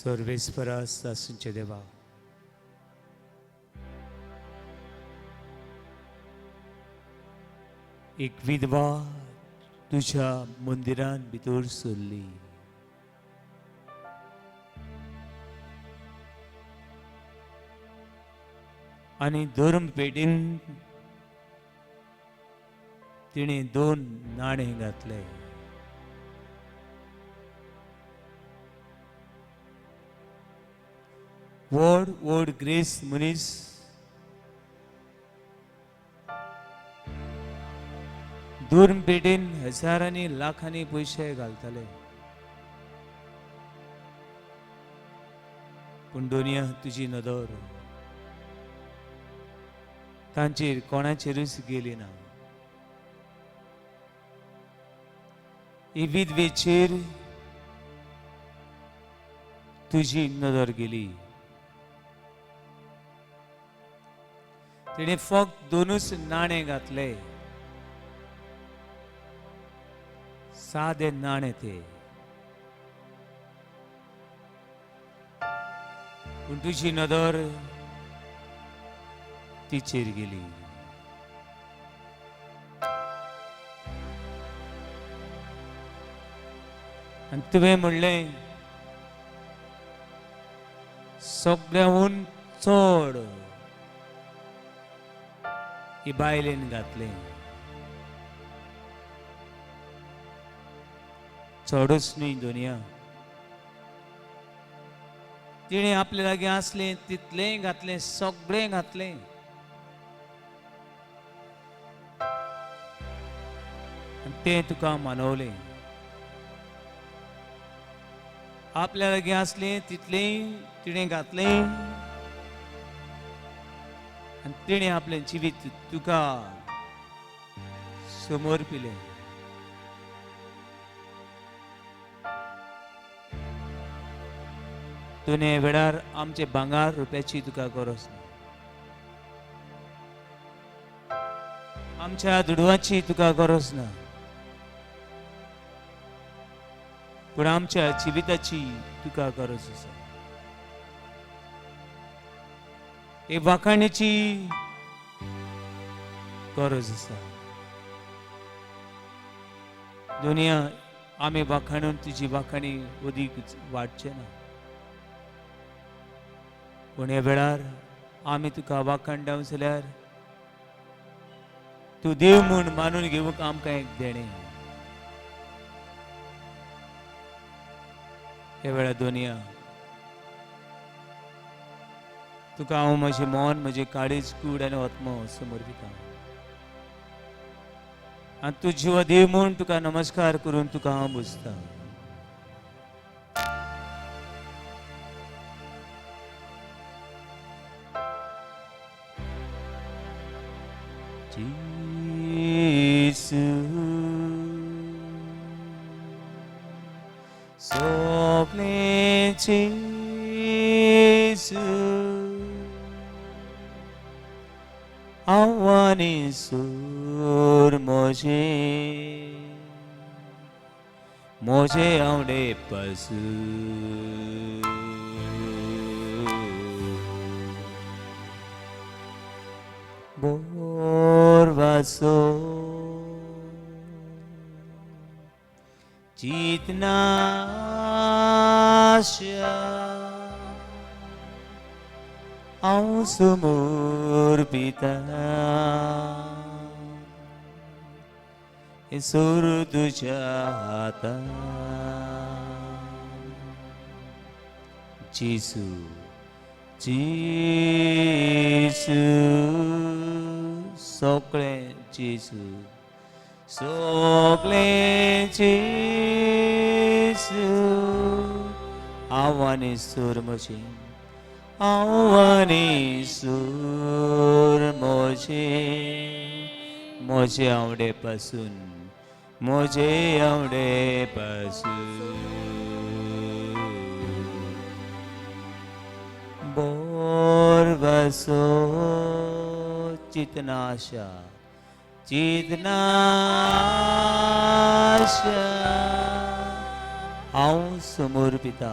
सर्वेस्परा सासूंचे देवा, एक विधवा तुझ्या मंदिरान भितर सरली. आनी धर्म पेटीन तिणें 2 नाणे घातले. व्हड व्हड ग्रेस मनीस धर्म पेटीन हजारांनी लाखांनी पयशे घालताले, पूण दोनिया तुजी नदर तांचेर कोणाचेरूच गेली ना. ही विधवेचेर तुजी नदर गेली. तिणें फक्त 2 नाणे घातले, सादे नाणे ते, पूण तुजी नदर तिचेर गेली. आनी तुवें म्हणलें, सगळ्याहून चड ही बायलेन घातलें. चडूच न्हय दुनिया, तिणें आपल्या लागीं आसलें तितलेंय घातलें, सगळें घातलें. आनी तें तुका मानवलें. आपल्या लागीं आसलें तितलेंय तिणें घातलें आनी तिणें आपलें जिवीत तुका समर्पिलें. तुवें वेळार आमचे भांगर रुपयाची तुका गरज ना, आमच्या दुडवाची तुका गरज ना, पूण आमच्या जिविताची तुका गरज आसा. हे वाखाणीची गरज आसा. दुनिया आमी वाखाणून तुजी वाखाणी अदीक वाडचे ना, पूण ह्या वेळार आमी तुका वाखाण धांव जाल्यार तूं देव म्हूण मानून घेवंक आमकां एक देणें. ह्या वेळार दुनिया तुका हांव म्हजें मन, म्हजें काळीज, कूड आनी आत्मो समर्पिता आनी तूं जिवा देव म्हूण तुका नमस्कार करून तुका हांव पुजता. जेसू सोंपलें जेसू हांव आनी सूर म्हजें म्हजें आवडे पासून. बोरवासो चितनाशा हांव समर्पिता सूर तुज्या हाता. जेसू जेसू सगळें जेसू सगळें जेसू हांव आनी सूर म्हजें, हांव आनी सूर म्हजें, म्हजे आवडे पासून, म्हजे आवडे पासून. बोरवासो चितनाशा चितनाशा हांव समर्पिता,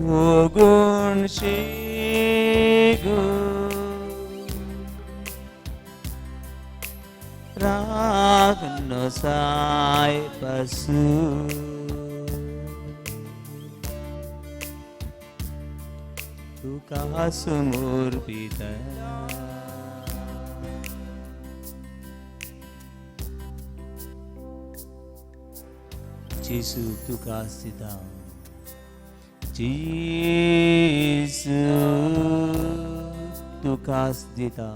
ओगुण शेगुण राग नसाय पासून तुका समर्पिता. जेसू तुका दिता, जेसू तुका दिता,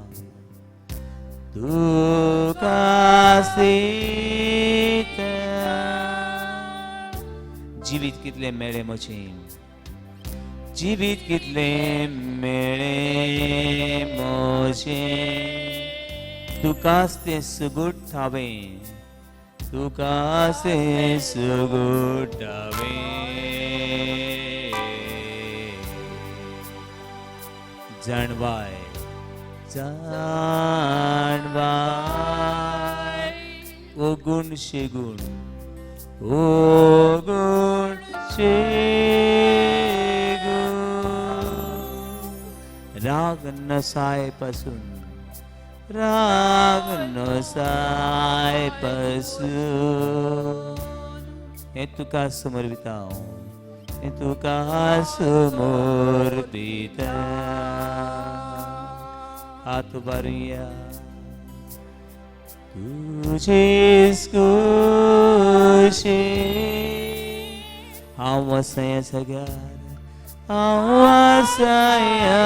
तुका दिता. जिवीत कितलें मेळ्ळें म्हजें, जिवीत कितलें मेळ्ळें म्हजें, तुकाच तें सुगूट ठावें, तुकाच तें सुगूट ठावें. जाणवाय जाणवाय ओगुण शेगुण, ओगुण शेगुण राग नसाय पासून, राग नसाय पासून हें तुका समर्पिता हांव, हें तुका समर्पिता. हात उबारुया. तुजेच कुशीन हांव आसा ह्या जाग्यार, हांव आसा ह्या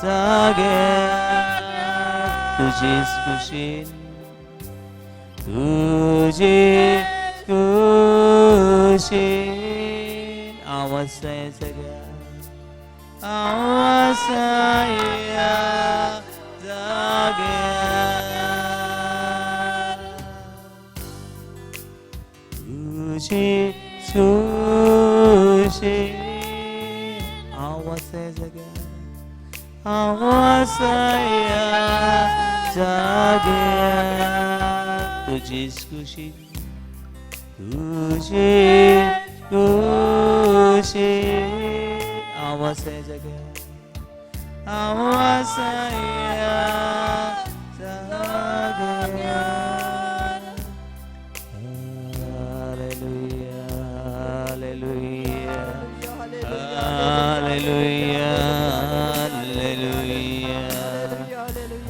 जाग्यार. तुजेच कुशीन, तुजेच कुशीन हांव आसा ह्या जाग्यार, हांव आसा ह्या जाग्यार. तुजे सुशे हांव आसा ह्या जाग्यार, हांव आसा ह्या जाग्यार. तुजेच कुशीन, तुजे कुशीन हांव आसा ह्या जाग्यार, हांव आसा ह्या जाग्यार. Hallelujah, hallelujah, hallelujah,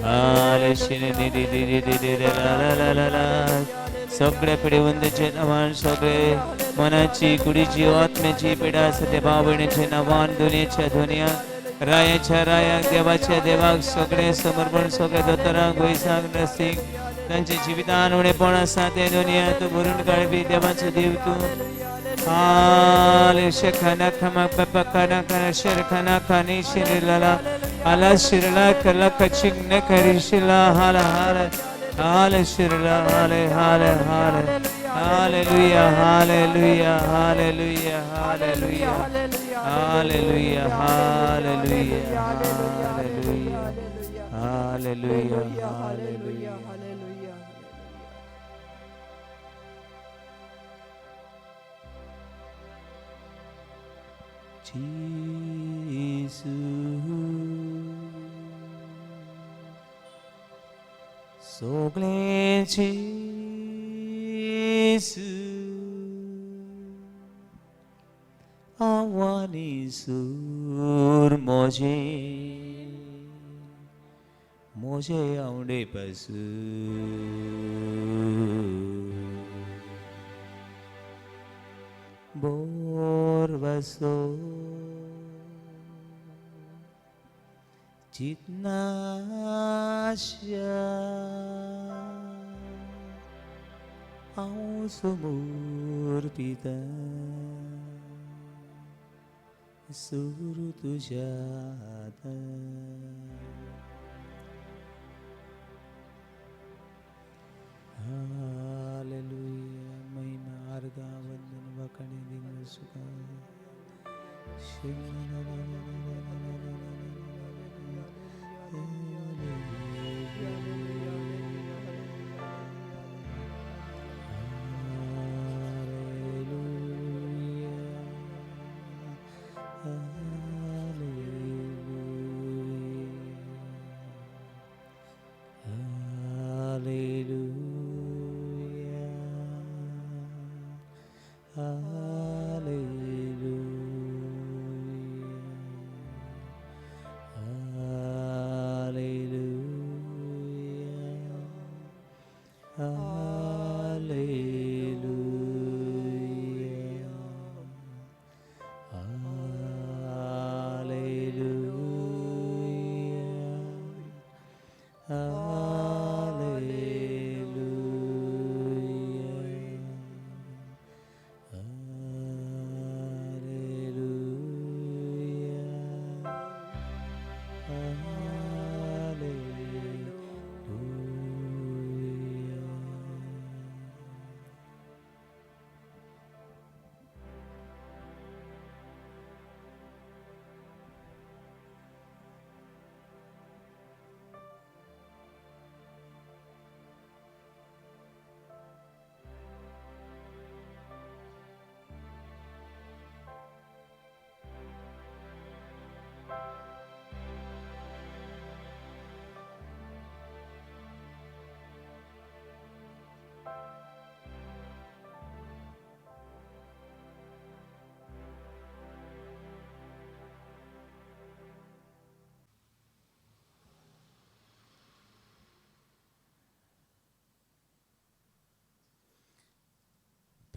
hallelujah. सगळे पिडेवंताचे नांवान, सगळे मनाची कुडीची आत्म्याची पिडा आसा ते भाव भयणीच्या नांवान, दुनियेच्या दुनिया रायाच्या रायाक देवाच्या देवाक सगळे समर्पण, सगळे दोतोरांक वैसांक नर्सींक तांच्या जिवितान उणेपण आसा ते दुनिया तूं भरून काडपी देवाचो देव तूं. हाले शेखाना खमा पप्पा खाना खाना शेर खाना खानी शिरला हाला शिरला कला कचिंग न करी शिला हाला हाला हाले शिरला हाले हाले हाले. Hallelujah, hallelujah, hallelujah, hallelujah, hallelujah, hallelujah, hallelujah, hallelujah, hallelujah. जेसू सगळें जेसू आव्हानी सूर म्हजें, म्हजें आवडे पासून बोरवसो चितनाश्या हांव समर्पिता सूर तुज्या हातान. हालेलुया. महिमा आर्गा वंदन वाखाणे दिना सुखा.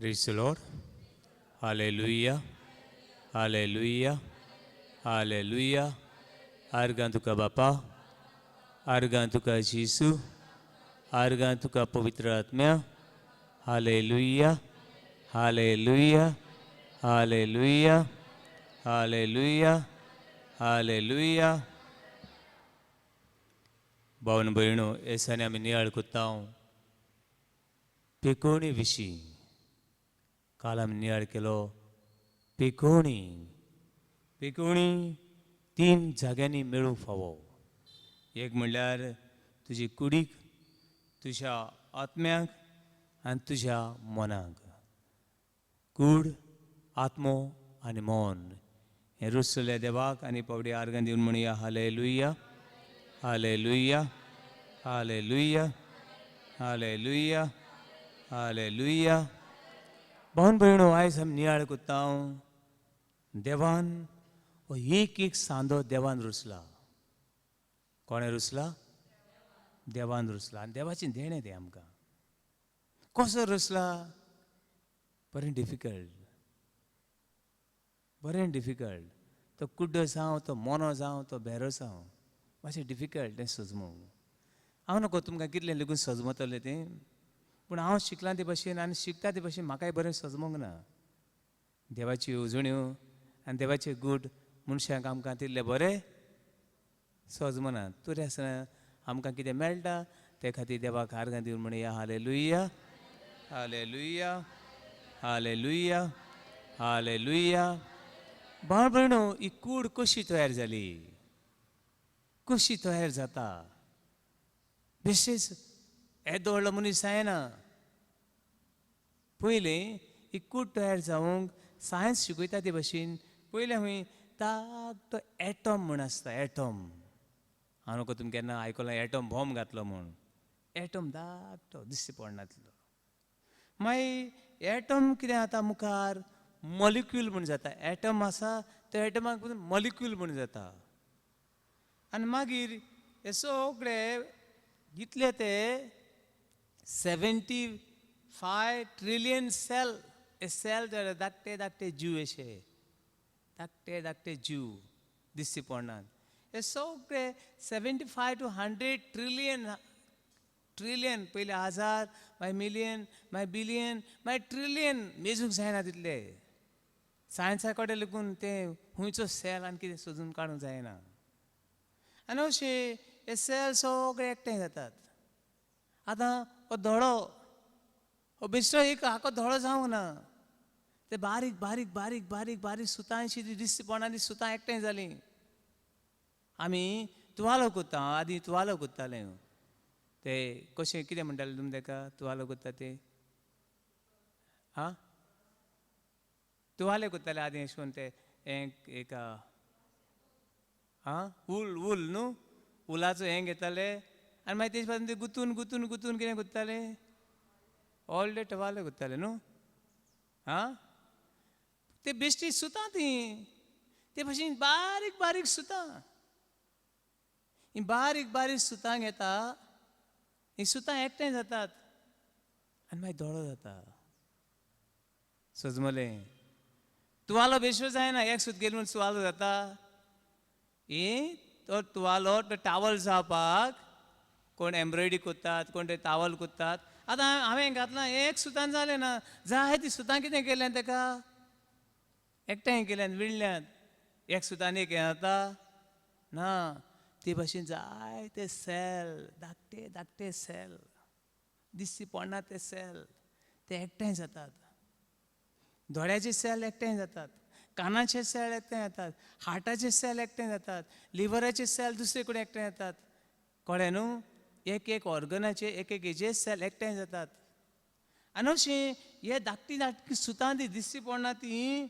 Praise the Lord. Hallelujah. Hallelujah. Hallelujah. आर्गां तुका बापा, आर्गां तुका जेजू, आर्गां तुका पवित्र आत्म्या. Hallelujah. Hallelujah. Hallelujah. Hallelujah. Hallelujah. भावन भयणो, हेसांनी आमी नियाळ कोत्ता पिकोवणी विशीं. काल आमी नियाळ केलो पिकोवणी. पिकोवणी 3 जाग्यांनी मेळूंक फावो. एक म्हणल्यार तुजी कुडीक, तुज्या आत्म्याक आनी तुज्या मनाक. कूड, आत्मो आनी मन हें रुसल्या देवाक आनी पावडी आर्गां दिवन म्हणया hallelujah. Hallelujah. Hallelujah. Hallelujah. Hallelujah. भावन भयणो, आयज आमी नियाळ कोत्ता देवान हो एक एक सांदो देवान रुसला. कोणें रुसला? देवान रुसला. आनी देवाचें देणें तें आमकां. कसो रुसला? बरें डिफिकल्ट, बरें डिफिकल्ट. तो कुड्डो जावं, तो मोनो जावं, तो भेरो जावं, मातशें डिफिकल्ट तें सजमूंक. हांव नको तुमकां कितलें लेगून सजमतलें तें, पूण हांव शिकलां ते भशेन आनी शिकता ते भशेन म्हाकाय बरें सजमूंक ना. देवाच्यो येवजण्यो आनी देवाचे गूट मनशांक आमकां तितलें बरें सजमना. तरी आसतना आमकां कितें मेळटा ते खातीर देवाक आर्गां दिवन म्हणया hallelujah. Hallelujah. Hallelujah. Hallelujah. भाव भयणो, ही कूड कशी तयार जाली, कशी तयार जाता? विशेश येदो व्हडलो मनीस जायना. पयलीं ही कूड तयार जावंक सायन्स शिकयता ते भशेन पयलें खंय धाकटो एटम म्हूण आसता. एटम हांव नको तुमी केन्ना आयकलां एटम बॉम्ब घातलो म्हूण. एटम धाकटो दिश्टी पडनातलो. मागीर एटम कितें जाता मुखार मॉलिक्यूल म्हूण जाता. एटम आसा त्या एटमाक मॉलिक्यूल म्हूण जाता. आनी मागीर हे सगळे इतले ते 75 ट्रिलियन सेल, हे सेल धाकटे धाकटे जीव, अशे धाकटे धाकटे जीव दिश्टी पडनात. हे सगळे 75 to 100 trillion, trillion पयले हजार, मागीर मिलियन, मागीर बिलियन, मागीर ट्रिलियन, मेजूंक जायना तितले. सायन्सा कडेन लेगून तें खंयचो सेल आनी कितें सोदून काडूंक जायना. आनी अशे हे सेल सगळे एकठांय जातात. आतां हो धोडो, हो बेश्टो एक हाको धोडो जावंक ना. ते बारीक बारीक बारीक बारीक बारीक सुतांशी दिश्टी पडना ती सुतां एकठांय जालीं. आमी तुवालो कोत्ता, आदीं तुवालो कोत्ताले. ते कशें कितें म्हणटाले तुमी ताका तुवालो कोत्ता ते? आं, तुवाले कोत्ताले आदीं अशें करून ते एक आं वूल, वूल न्हू, वुलाचो हें घेताले आनी मागीर तेजे पासून ते गुंतून गुंतून गुंतून कितें कोत्ताले? ऑल डे टवाले कोत्ताले न्हू. आं, ते बेश्टी सुतां तीं, ते भशेन बारीक बारीक सुतां, हीं बारीक बारीक सुतां घेता, हीं सुतां एकठांय जातात आनी मागीर दोळो जाता. सजमलें तुवालो बेश्टो जायना, एक सूत गेली म्हूण तुवालो जाता. ही तो तुवालो तो टावल जावपाक कोण एम्ब्रॉयडरी कोत्तात, कोण ते टावल कोत्तात. आतां हांवें घातलां एक सुतान जालें ना, जाय ती सुतां कितें केल्यान ताका एकठांय केल्यान विणल्यान, एक सुतान एक हें जाता ना. ते भाशेन जायते सेल, धाकटे धाकटे सेल दिश्टी पडना ते सेल, ते एकठांय जातात. दोळ्याचे सेल एकठांय जातात, कानाचे सेल एकठांय जातात, हार्टाचे सेल एकठांय जातात, लिवराचे सेल दुसरे कडेन एकठांय जातात. कळ्ळें न्हू? एक एक ऑर्गनाचे एक एक हेजे सेल एकठांय जातात. आनी अशें हे धाकटी धाकटी सुतां ती दिश्टी पडना ती,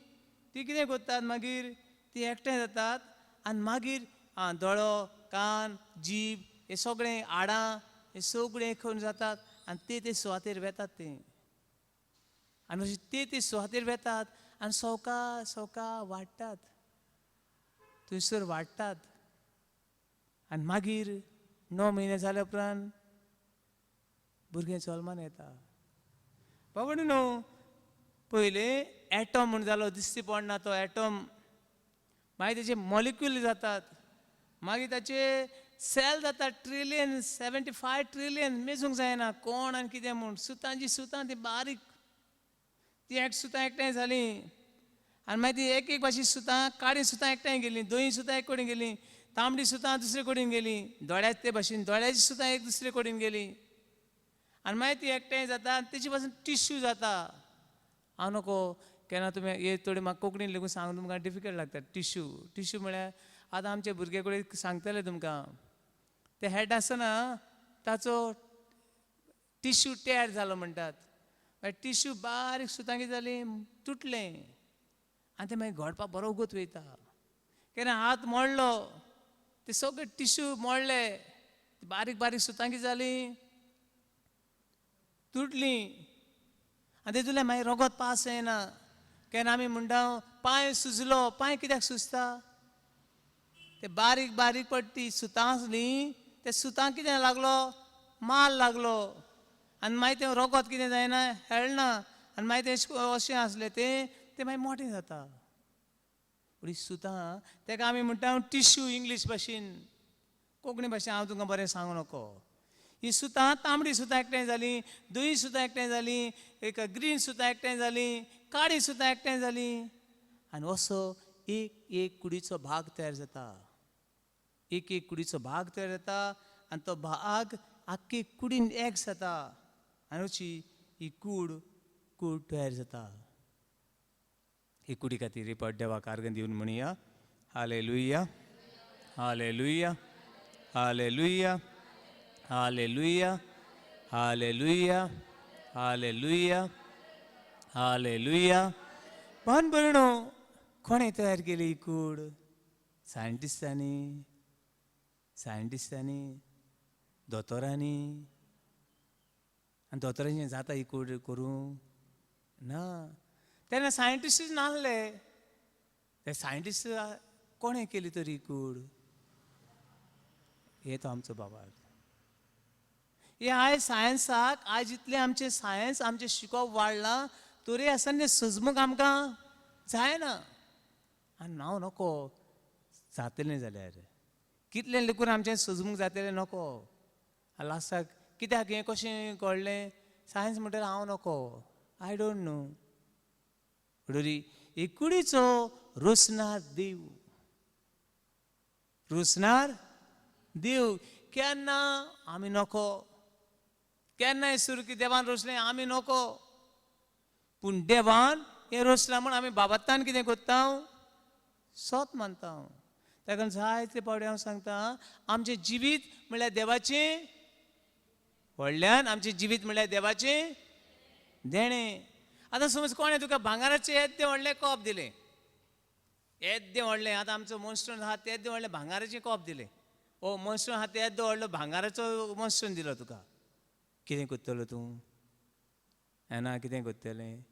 ती कितें करतात मागीर ती एकठांय जातात आनी मागीर आं दोळो, कान, जीब हे सगळें हाडां हे सगळें करून जातात आनी ते ते सुवातेर वेतात ते. आनी अशें ते ते सुवातेर वेतात आनी सवका सवका वाडटात, थंयसर वाडटात. आनी मागीर 9 म्हयने जाल्या उपरांत भुरगें जल्मान येता. बाबा न्हू, पयलीं एटम म्हूण जालो, दिश्टी पडना तो एटम, मागीर तेजे मॉलिक्यूल जातात, मागीर ताचे सेल जातात, ट्रिलियन, 75 ट्रिलियन, मेजूंक जायना कोण आनी कितें म्हूण. सुतांची सुतां ती बारीक, ती एक सुतां एकठांय जालीं आनी मागीर ती एक एक भाशेन सुतां, काळीं सुतां एकठांय गेलीं, दोनी सुतां एक कडेन गेलीं, तांबडी सुतां दुसरे कडेन गेलीं, दोळ्याच ते भाशेन दोळ्याची सुतां एक दुसरे कडेन गेलीं आनी मागीर ती एकठांय जाता आनी तेचे पासून टिश्यू जाता. हांव नको केन्ना तुमी हे थोडी म्हाका कोंकणीन लेगून सांगून तुमकां डिफिकल्ट लागता. टिश्यू, टिश्यू म्हळ्यार आतां आमचे भुरगे कडेन सांगतले तुमकां, ते हेड आसतना ताचो टिश्यू तयार जालो म्हणटात. मागीर टिश्यू बारीक सुतां कितें जालीं, तुटलें आनी तें मागीर घडपाक बरो उगत वयता. केन्ना हात मोडलो, ते सगळे टिश्यू मोडले, बारीक बारीक सुतां कितें जालीं, तुटलीं आनी तेतूंतल्यान मागीर रगत पास जायना. केन्ना आमी म्हणटा पांय सुजलो, पांय कित्याक सुजता? ते बारीक बारीक पडटी सुतां आसलीं, ते सुतां कितें लागलो, माल लागलो आनी मागीर तें रगत कितें जायना, हेळना आनी मागीर तें अशें आसलें तें तें मागीर मोटें जाता. पूण सुतां तेका आमी म्हणटा टिश्यू इंग्लीश भाशेन, कोंकणी भाशेन हांव तुमकां बरें सांगू नको. ही सुतां तांबडी सुतां एकठांय जालीं, दुई सुतां एकठांय जालीं, एक ग्रीन सुतां एकठांय जालीं, काळी सुतां एकठांय जालीं आनी असो एक एक कुडीचो भाग तयार जाता. एक एक कुडीचो भाग तयार जाता आनी तो भाग आख्खी कुडीन एक जाता आनी अशी ही कूड कूड तयार जाता. ही कुडी खातीर रिपोर्ट देवाक आर्गां दिवन म्हणया, hallelujah, hallelujah, hallelujah, hallelujah, hallelujah, hallelujah, hallelujah. भान भयणो, कोणें तयार केली ही कूड? सायंटिस्टांनी, सायंटिस्टांनी, दोतोरांनी. आनी दोतोरांनी जाता ही कूड करूंक ना, तेन्ना सायंटिस्टूच नासले. ते सायंटिस्ट कोणें केली तर ही कूड? हे तो आमचो बाबा. हे आयज सायन्साक, आयज इतलें आमचें सायन्स, आमचें शिकोवप वाडलां, तरी आसतना तें सजमूंक आमकां जायना. आनी हांव नको जातलें जाल्यार कितलें लेखून आमचें सजमूंक जातलें नको. लास्टाक कित्याक हें कशें कळ्ळें सायन्स म्हणटालें हांव नको, I don't know. म्हणटरी ही कुडीचो रोसणार देव, रोसणार देव. केन्ना आमी नको, केन्नाय सुरकी देवान रोसलें आमी नको, पूण देवान हें रोसलां म्हूण आमी बाबातान कितें करता, सोत मानता. ताका जायते फावटी हांव सांगता, आमचें जिवीत म्हणल्यार देवाचें व्हडल्यान, आमचें जिवीत म्हणल्यार देवाचें देणें. आतां समज कोणें तुका भांगराचें येद्दें व्हडलें कोप दिलें, येद्दें व्हडलें, आतां आमचो मोन्स्ट्रन आहा तें येद्दें व्हडलें भांगराचें कोप दिलें, ओ मोन्स्ट्रन आहा तें येद्दो व्हडलो भांगराचो मोन्स्ट्रन दिलो तुका, कितें करतलो तूं? येना कितें करतलें?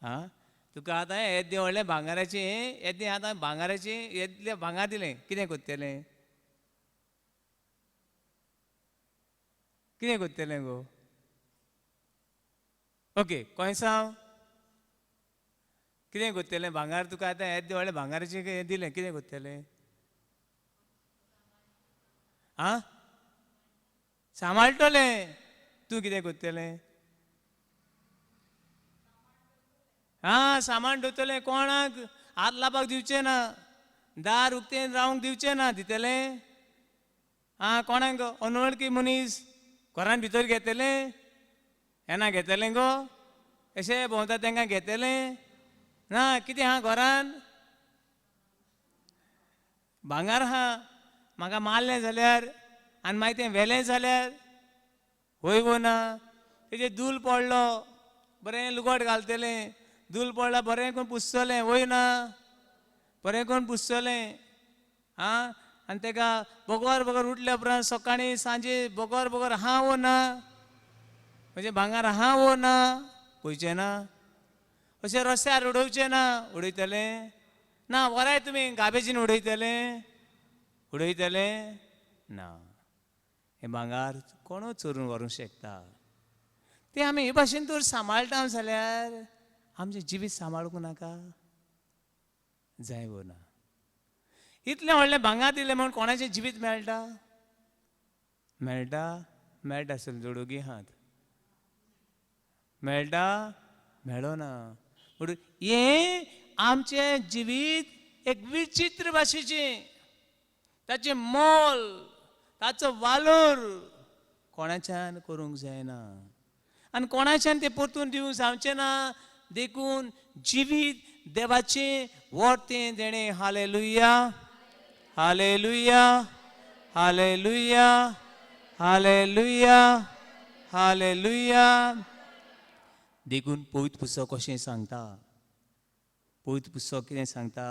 आं, तुका आतां येद्दें व्हडलें भांगराचें, येद्दें आतां भांगराचें येद्दें भांगर दिलें, कितें करतलें? कितें करतलें गो? ओके, कोंयसांव कितें करतलें? भांगर तुका आतां येद्दें व्हडलें भांगराचें हें दिलें, कितें करतलें? आं, सांबाळटलें. तूं कितें करतलें? आं, सामान दवरतलें, कोणाक हात लावपाक दिवचें ना, दार उक्तें रावंक दिवचें ना, दितलें? आं, कोणाक अनवळखी मनीस घरान भितर घेतलें? येना घेतलें गो? अशें भोंवता तांकां घेतलें ना? कितें आहा घरान? भांगर आहा, म्हाका मारलें जाल्यार आनी मागीर तें व्हेलें जाल्यार वय गो ना? तेजेर धूल पडलो, बरें लुगट घालतलें, धूल पडला बरें करून पुसतलें, वय ना? बरें करून पुसतलें. आं, आनी तेका बगर बगर उठल्या उपरांत सकाळीं सांजे बगर बगर आहा वो ना, म्हणजे भांगर आहा वो ना, पळयचें ना, अशें रस्त्यार उडोवचें ना, उडयतलें ना? वराय तुमी गार्बेजीन उडयतलें? उडयतलें ना. हें भांगर कोणूच चोरून व्हरूंक शकता. ते आमी हे भाशेन तर सांबाळटा जाल्यार आमचें जिवीत सांबाळूंक नाका जाय वो ना. इतलें व्हडलें भांगर दिलें म्हूण कोणाचें जिवीत मेळटा? मेळटा? मेळटा आसलें जोडोगी हात मेळटा? मेळना. म्हणून हें आमचें जिवीत एक विचित्र भाशेचें, ताचें मोल, ताचो वालोर कोणाच्यान करूंक जायना आनी कोणाच्यान तें परतून दिवंक जावचें ना. देखून जिवीत देवाचें वर्तें देणें. Hallelujah, hallelujah, hallelujah, hallelujah, hallelujah. देखून पवित्र पुस्तक कशें सांगता? पवित्र पुस्तक कितें सांगता?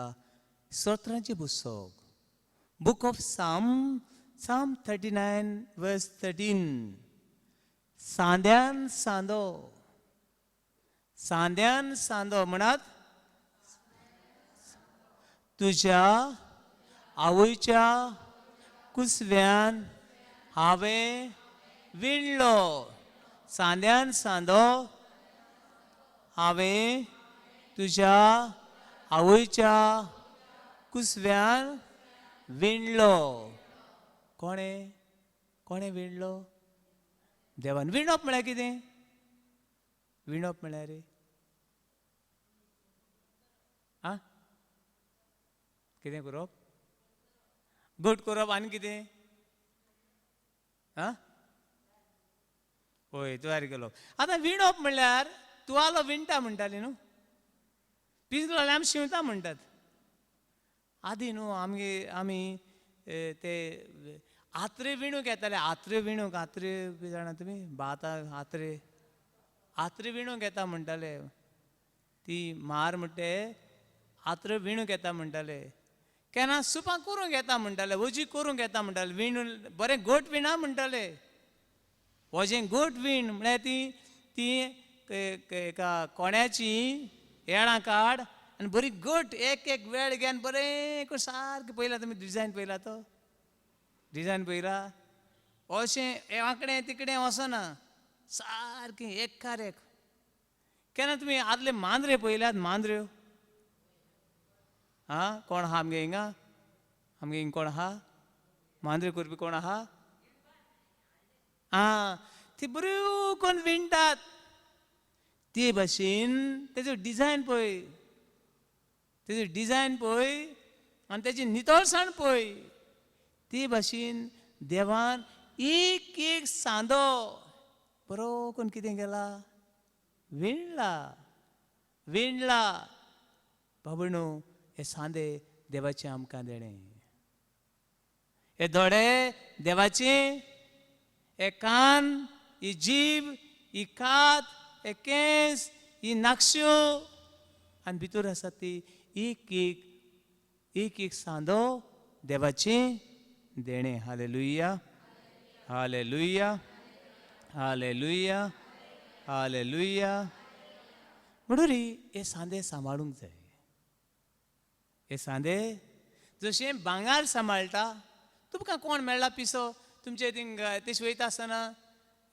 स्तोत्रांचें पुस्तक, book of Psalm, Psalm 39 verse 13. सांद्यान सांदो, सांद्यान सांदो म्हणात, तुज्या आवयच्या कुसव्यान हांवें विणलो. सांद्यान सांदो हांवें तुज्या आवयच्या कुसव्यान विणलो. कोणें? कोणें विणलो? देवान. विणप म्हळ्यार कितें? विणप म्हळ्यार रे आं कितें करप? गोट करप आनी कितें? आं हय, तयार केलो. आतां विणप म्हणल्यार तुवालो विणटा म्हणटाली न्हू, पिंजलो जाल्यार आमी शिंवता म्हणटात. आदी न्हू आमगे आमी ते आत्रे विणूंक येताले. आत्रे विणूंक, आत्रे बी जाणा तुमी? भाता आत्रे, आत्रे विणूंक येता म्हणटाले. ती मार म्हणटे आत्रे विणूंक येता म्हणटाले. केन्ना सुपां करूंक येता म्हणटाले, वजी करूंक येता म्हणटाले. विणून बरें गोट विणा म्हणटाले. वजें गोट विण म्हळ्यार ती ती एका कोण्याची येळां काड आनी बरी गोट एक एक वेळ घेवन बरें करून सारकें पळयला तुमी? डिजायन पळयला? तो डिजायन पळयला? अशें आंकडें तिकडें वचना, सारकें एकार एक. केन्ना तुमी आदले मांद्रे पळयल्यात? मांद्र्यो आं कोण आहा आमगे हिंगा? आमगे हिंगा कोण आहा? मांद्रे करपी कोण आहा? आं ती बऱ्यो करून विणटात. ते भाशेन तेजो डिजायन पळय, तेजो डिजायन पळय आनी तेजी नितळसाण पळय. ते भाशेन देवान एक एक सांदो बरो करून कितें केला? विणला, विणला. बाबणो, हे सांदे देवाचे आमकां देणें, हे दोळे देवाचे, हे कान, ही जीब, ही कात, हे केंस, ही नाक्ष्यो आनी भितर आसा ती एक एक एक एक सांदो देवाचें देणें. Hallelujah, hallelujah, hallelujah, hallelujah. म्हणून हे सांदे सांबाळूंक जाय. हे सांदे जशें भांगर सांबाळटा. तुमकां कोण मेळ्ळा पिसो? तुमचे थिंग तशें वयता आसतना,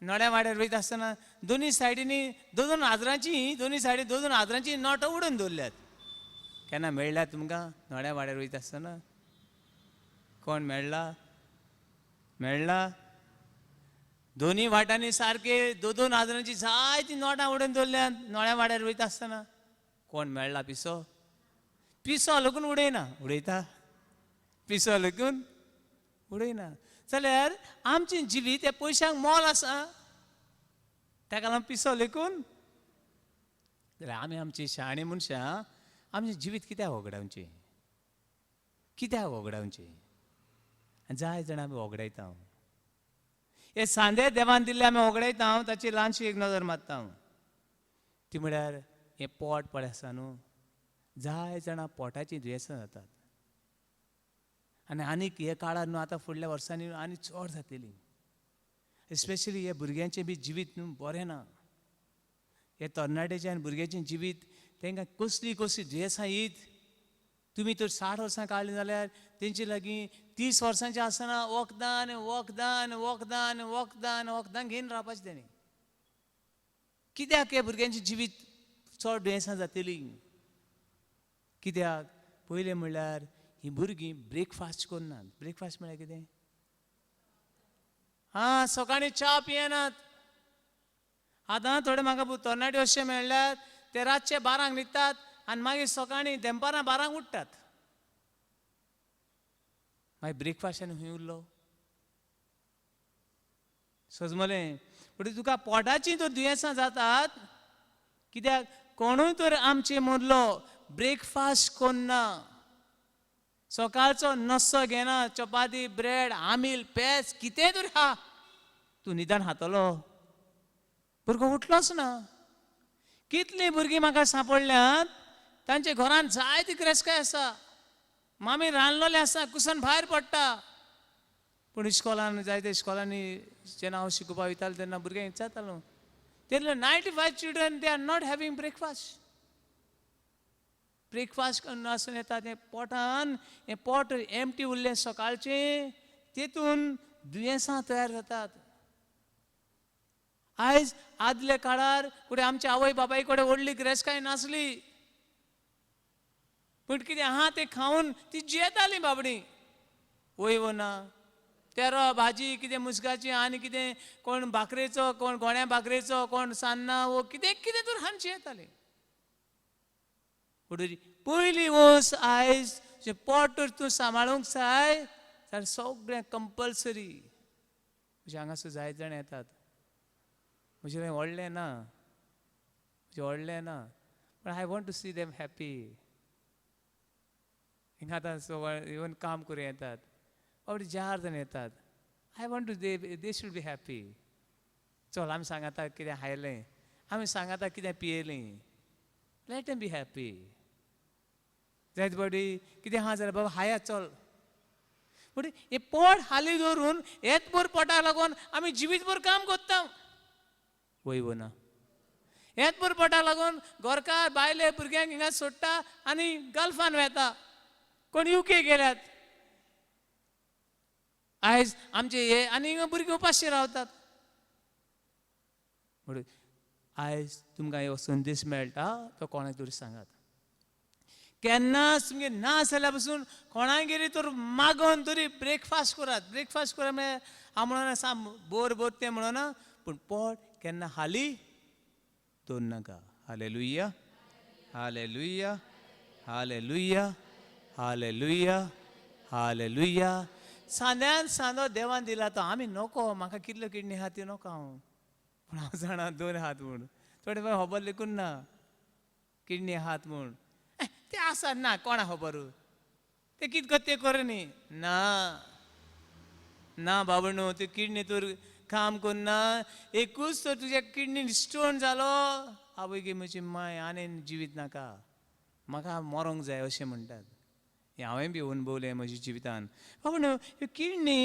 नोड्या वाड्यार वयता आसतना दोनूय सायडींनी दोन दोन आजरांची, दोनूय सायडीन दोन दोन आजरांची नोटां उडोवन दवरल्यात. केन्ना मेळ्ळ्या तुमकां नोड्या वाड्यार वयता आसतना? कोण मेळ्ळा? मेळ्ळा? दोनूय वाटांनी सारके दोन दोन आजरांची जायती नोटां उडोवन दवरल्यात नोड्या वाड्यार वयता आसतना. कोण मेळ्ळा पिसो? पिसो लगून उडयना, उडयता? पिसो लगून उडयना. जाल्यार आमचें जिवीत त्या पयशांक मोल आसा, ताका लागून पिसो लेखून. जाल्यार आमी आमची शाणी मनशां आमचें जिवीत कित्याक वगडावचें? कित्याक वगडावचें? आनी जाय जाणां आमी वगडायता. हे सांदे देवान दिल्ले आमी वगडायता. ताची ल्हानशी एक नदर मारता, ती म्हळ्यार हें पोट पळय आसा न्हू, जाय जाणां पोटाचीं दुयेंसां जातात. आनी आनीक हे काळार न्हू आतां फुडल्या वर्सांनी आनी चड जातली. स्पेशली हे भुरग्यांचें बी जिवीत न्हू बरें ना. हे तरणाट्याचें आनी भुरग्याचें जिवीत तांकां कसली कसली दुयेंसां येत. तुमी तर 60 वर्सां काडलीं जाल्यार तेंचे लागीं 30 वर्सांचें आसतना वखदां वखदां वखदां वखदां वखदां घेवन रावपाचें तेणी. कित्याक हे भुरग्यांचें जिवीत चड दुयेंसां जातलीं? कित्याक? पयलें म्हणल्यार हीं भुरगीं ब्रेकफास्ट करनात. ब्रेकफास्ट म्हळ्यार कितें? आं, सकाळीं च्या पियेनात. आतां थोडे म्हाका तरणाटे अशे मेळ्ळ्यात, ते रातचे 12 न्हिदतात आनी मागीर सकाळीं दनपारां 12 उठ्ठात. मागीर ब्रेकफास्ट आनी खंय उरलो? सजमलें. पूण तुका पोटाचीं तर दुयेंसां जातात. कित्याक? कोणूय तर आमचे मदलो ब्रेकफास्ट करना, सकाळचो नस्सो घेना, चपाती, ब्रेड, आमील, पेज कितेंय तरी खा, तूं निदान खातलो. भुरगो उठलोच ना. कितलीं भुरगीं म्हाका सांपडल्यांत, तांच्या घरांत जायती ग्रेस्काय आसा, मामी रांदलोलें आसा, कुसन भायर पडटा. पूण इस्कॉलान जायते इस्कॉलांनी जेन्ना हांव शिकोवपाक वयतालो तेन्ना भुरग्यांक विचारतालो, तेतले 95 children they are not having breakfast. Breakfast नासून येता तें पोटान, हें पोट एमटी उरलें सकाळचें, तेतून दुयेंसां तयार जातात. आयज आदल्या काळार कुठे आमच्या आवय बापाय कडेन व्हडली ग्रेस्काय नासली, पूण कितें आहा तें खावन ती जियेतालीं बाबडीं. वय वो ना? तेरो भाजी कितें मुसगाची आनी कितें, कोण भाकरेचो, कोण गोण्या भाकरेचो, कोण सान्नां वो कितें कितें तर खावन जियेतालीं. पूण पयली वस आयज जें पोट तूं सांबाळूंक जाय जाल्यार सगळें कंपल्सरी. म्हजे हांगासर जायते जाण येतात, म्हजें कांय व्हडलें ना, म्हजें व्हडलें ना, पण I want to see them happy. हिंगा आतां इवन काम करूं येतात, बाबडे चार जाण येतात, I want to they should be happy. चल आमी सांगाता कितें खायलें, आमी सांगाता कितें पियेलीं, let them be happy. जायत बडी कितें आहा जाल्यार बाबा हाया चल. पूण हें पोट हाली दवरून येतभर पोटाक लागून आमी जिवीतभर काम करता. वय वो ना? येतभर पोटाक लागून घरकार बायले भुरग्यांक हिंगा सोडटा आनी गल्फान वेता, कोण युके गेल्यात. आयज आमचे हे आनी हिंगा भुरगीं उपाशी रावतात. म्हणून आयज तुमकां हो संदेश मेळटा तो कोणाक तरी सांगात. केन्नाच तुमगेर ना जाल्यार पसून कोणागेर तर मागोन तरी ब्रेकफास्ट करात. ब्रेकफास्ट करात म्हळ्यार हांव म्हणना साम बोर बोर तें म्हणना, पूण पोट केन्ना हाली दवर नाका. Hallelujah, hallelujah, hallelujah, hallelujah, hallelujah. सांद्यान सांदो देवान दिला तो आमी नको. म्हाका कितल्यो किडनी आहा त्यो नको हांव, पूण हांव जाणा 2 हात म्हूण, थोडे फावट खबर लेकून ना किडनी आहात म्हूण. ते आसा ना कोणा खबर, ते कित कर ते कर न्ही. ना ना बाबा न्हू, त्यो किडनी तर काम करना, एकूच तर तुज्या किडनी स्टोन जालो, आवय गे म्हजी माय आनी जिवीत नाका, म्हाका मरोंक जाय अशें म्हणटात. हें हांवें बी अणभवलें म्हज्या जिवितान. बाबा न्हू, ह्यो किडनी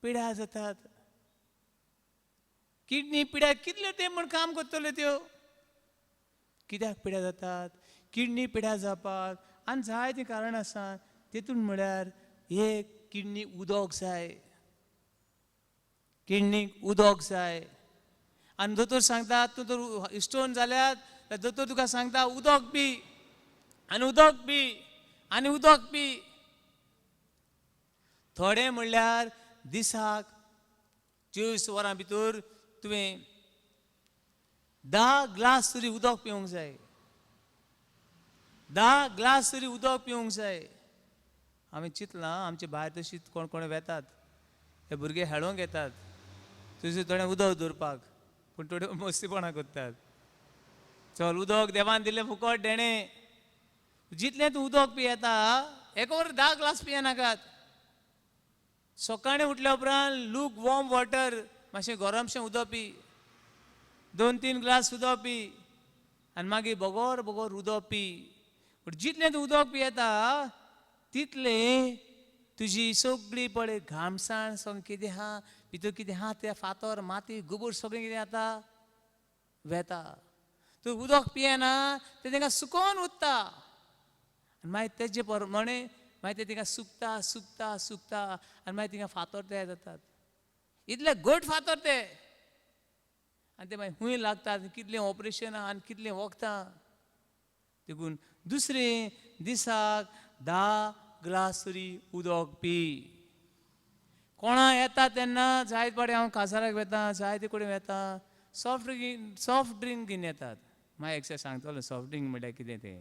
पिड्यार जातात. किडनी पिड्यार कितल्यो तें म्हूण काम करतल्यो त्यो? कित्याक पिड्यार जातात? किडनी पिड्यार जावपाक आनी जायतीं कारणां आसा. तेतून म्हळ्यार एक किडनी उदक जाय, किडनीक उदक जाय. आनी दोतोर सांगता तूं तर स्टोन जाल्यार दोतोर तुका सांगता उदक पी आनी उदक पी आनी उदक पी. थोडे म्हणल्यार दिसाक 24 वरां भितर तुवें 10 ग्लास तरी उदक पिवंक जाय, 10 ग्लास तरी उदक पिवंक जाय. हांवें चिंतलां आमचे भायर तशी कोण कोण वेतात, हे भुरगे हेळोंक येतात तुजे थोडें उदक दवरपाक, पूण थोडे मस्तीपणां करतात. चल उदक देवान दिलें फुकट देणें, जितलें तूं उदक पियेता एक वर 10 ग्लास पियेनाकात. सकाळीं उठल्या उपरांत लूक वॉर्म वॉटर, मातशें गरमशें उदक पी, 2-3 ग्लास उदक पी आनी मागीर बगोर बगोर उदक पी. पूण जितलें तूं उदक पियेता तितलें तुजी सगळी पळय घामसाण सगळें कितें आहा भितर कितें आहा तें फातर माती गोबर सगळें कितें जाता वेता. तूं उदक पियेना तें तांकां सुकोवन उरता आनी मागीर तेजे प्रमाणे मागीर तें तिंगा सुकता सुकता सुकता आनी मागीर तिंगा फातर तयार जातात. इतले घट फातर ते. आनी ते मागीर खूंय लागतात, कितलें ऑपरेशनां आनी कितलें वखदां. देखून दुसरें दिसाक 10 ग्लास तरी उदक पी. कोणा येता तेन्ना जायत पाडे हांव काजाराक वेता, जायते कडेन वेता, सॉफ्ट ड्रिंक घेवन येतात. मागीर एकशें सांगतलो सॉफ्ट ड्रिंक म्हणल्यार कितें तें.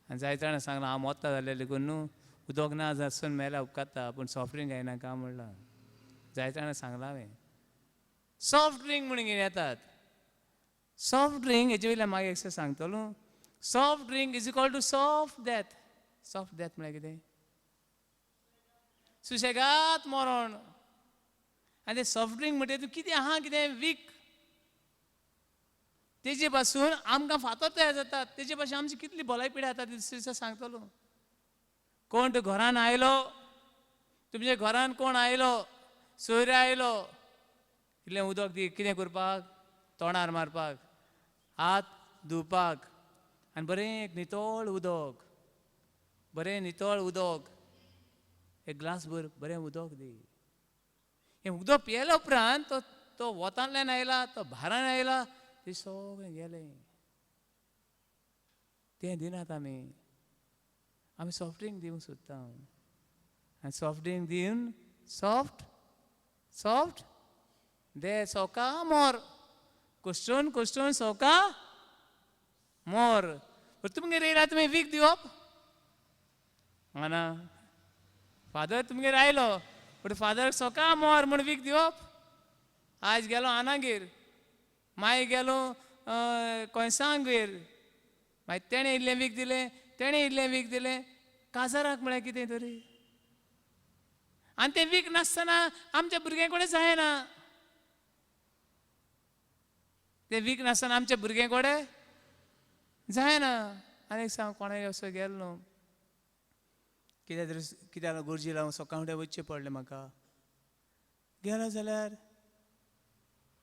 आनी जायते जाणां सांगलां हांव मोत्ता जालें देखून न्हू उदक ना आसून मेल्यार उपकारता, पूण सॉफ्ट ड्रिंक येनाका म्हणलां. जायते जाणां सांगलां हांवें सॉफ्ट ड्रिंक म्हणून घेवन येतात. सॉफ्ट ड्रिंक हेजे वयल्यान मागीर एकशें सांगतलो. Soft drink is equal to soft death. Soft death म्हळ्यार कितें? सुशेगाद मरण. आनी ते सॉफ्ट ड्रिंक म्हणटा तूं कितें आहा, कितें वीक, तेजे पासून आमकां फातर तयार जातात, तेजे पासून आमची कितली भलायकी पिडा जाता दुसरे दिसा सांगतलो. कोण तो घरान आयलो, तुमच्या घरान कोण आयलो, सोयरो आयलो, इल्लें उदक दी, कितें करपाक? तोंडार मारपाक, हात धुवपाक, आनी बरें एक नितळ उदक, बरें नितळ उदक, एक ग्लास भर बरें उदक दी. हें उदक पियेल्या उपरांत तो वतांतल्यान आयला, तो भारान आयला, तें सगळें गेलें. तें दिनात आमी, आमी सॉफ्ट ड्रिंक दिवंक सोदता. आनी सॉफ्ट ड्रिंक दिवन सॉफ्ट सॉफ्ट दे सोका मोर, कुश्टून कुश्टून सोका मोर. तुमगेर येयला तुमी वीक दिवप ना? फादर तुमगेर आयलो पूण फादर सोका मोर म्हूण वीक दिवप? आयज गेलो आनागेर, मागीर गेलो कोंयसांगेर, मागीर तेणें इल्लें वीक दिलें, तेणें इल्लें वीक दिलें. काजाराक म्हळ्यार कितें तरी. आनी तें वीक नासतना आमच्या भुरग्यां कडेन जायना. तें वीक नासतना आमच्या भुरग्यां कडेन जायना. आनी एक सांग, कोणाक असो गेलो न्हू, कित्याक तरी कित्याक गरजे लागून सकाळ फुडें वचचें पडलें म्हाका. गेलो जाल्यार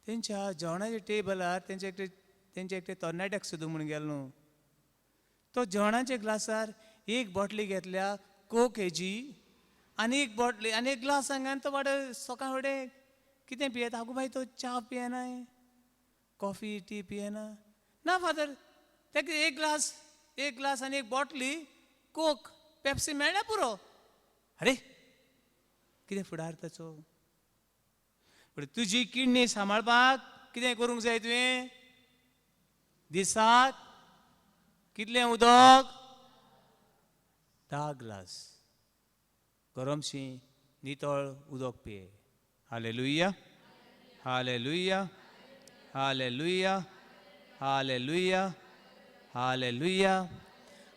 तेंच्या जेवणाच्या टेबलार तेंचे एकटे तरणाट्याक सुद्दां म्हूण गेलो न्हू, तो जेवणाच्या ग्लासार एक बॉटली घेतल्या कोक हेजी आनी एक बॉटली आनी एक ग्लास हांगा, तो वाडो सकाळ फुडें कितें पियेता? आगो बाय, तो च्या पियेना, कॉफी टी पियेना? ना फादर, ताका एक ग्लास, एक ग्लास आनी एक बॉटली कोक पेप्सी मेळ्ळ्या पुरो. अरे कितें फुडार ताचो? पूण तुजी किडनी सांबाळपाक कितें करूंक जाय तुवें? दिसाक कितलें उदक? 10 ग्लास गरमशी नितळ उदक पिये. Hallelujah, hallelujah, hallelujah, hallelujah, hallelujah.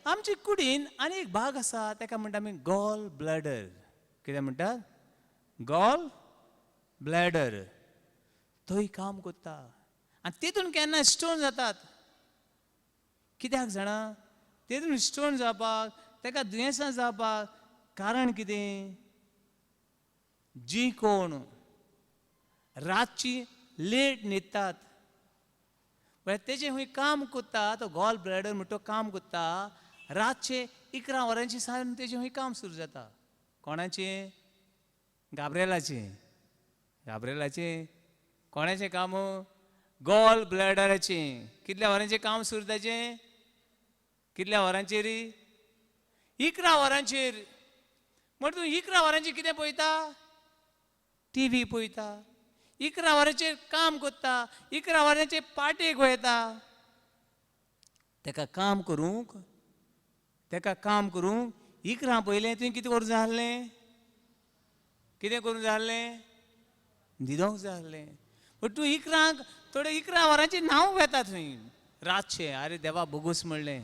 आमचे कुडीन आनी एक भाग आसा, ताका म्हणटा आमी गॉल ब्लॅडर. कितें म्हणटात? Gall bladder. थंय काम करता आनी तितून केन्ना स्टोन जातात. कित्याक जाणा? तितून स्टोन जावपाक, ताका दुयेंसां जावपाक कारण कितें? जी कोण रातची लेट न्हिदतात, म्हळ्यार तेजें खंय काम करता, तो गॉल ब्लॅडर म्हणटा तो काम करता, रातचे 11 वरांची सावन तेजें खंय काम सुरू जाता. कोणाचें? गाब्रेलाचें. गाब्रेलाचें कोणाचें काम? गॉल ब्लॅडराचें. कितल्या वरांचें काम सुरू ताचें? कितल्या वरांचेर? 11 वरांचेर. म्हण तूं 11 वरांचेर कितें पळयता? टीव्ही पळयता. 11 वरांचेर काम करता, 11 वरांचेर पार्टेक वयता. ताका काम करूंक, ताका काम करूंक 11 पयलें तुवें कितें करूंक जाय आसलें? कितें करूंक जाय आसलें? न्हिदोंक जाय आसलें. पूण तूं 11 थोडे 11 वरांचेर न्हांवंक वेता थंय रातचें. आरे देवा बोगूस म्हणलें.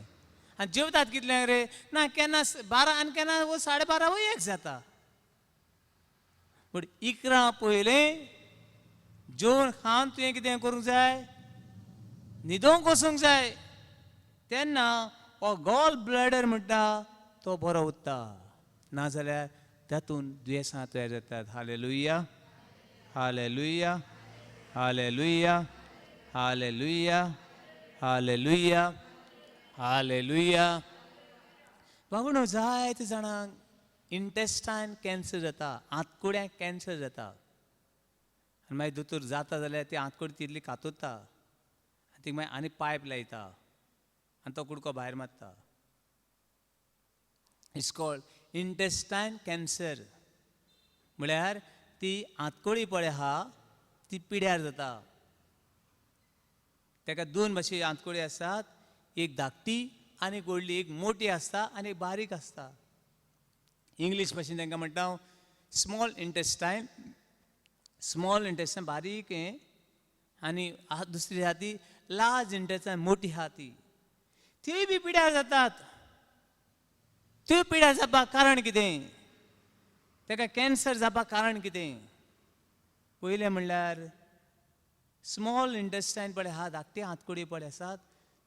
आनी जेवतात कितल्यांक रे? ना केन्ना 12 आनी केन्ना 12:30 वो 1 जाता. पूण 11 पयलें जेवण खावन तुवें कितें करूंक जाय? न्हिदोंक वचूंक जाय. तेन्ना हो गॉल ब्लॅडर म्हणटा तो बरो उरता, नाजाल्यार तातूंत दुयेंसां तयार जातात. Hallelujah, hallelujah, hallelujah, hallelujah, hallelujah, hallelujah. बाबूनो, जायते जाणांक इंटेस्टायन कॅन्सर जाता, आंतकुड्यांक कॅन्सर जाता. आनी मागीर दोतोर जाता जाल्यार ती आंतकडी तितली कातरता आनी ती मागीर आनी पायप लायता आनी तो कुडको भायर मारता. It's called intestine cancer. म्हळ्यार ती आंतकडी पळय आहा ती पिड्यार जाता. ताका दोन भाशे आंतकडी आसात, एक धाकटी आनी एक व्हडली, एक मोटी आसता आनी एक बारीक आसता. इंग्लीश भाशेन तांकां म्हणटा हांव स्मॉल इंटेस्टायन. स्मॉल इंटेस्टायन बारीक हें, आनी दुसरी आहा ती लार्ज इंटेस्टायन मोटी आहा ती. तीय बी पिड्यार जातात. त्यो पिड्यार जावपाक कारण कितें? ताका कॅन्सर जावपाक कारण कितें? पयलें म्हणल्यार स्मॉल इंटेस्टायन पळय आहा, धाकटी आंतकडी पळय आसात,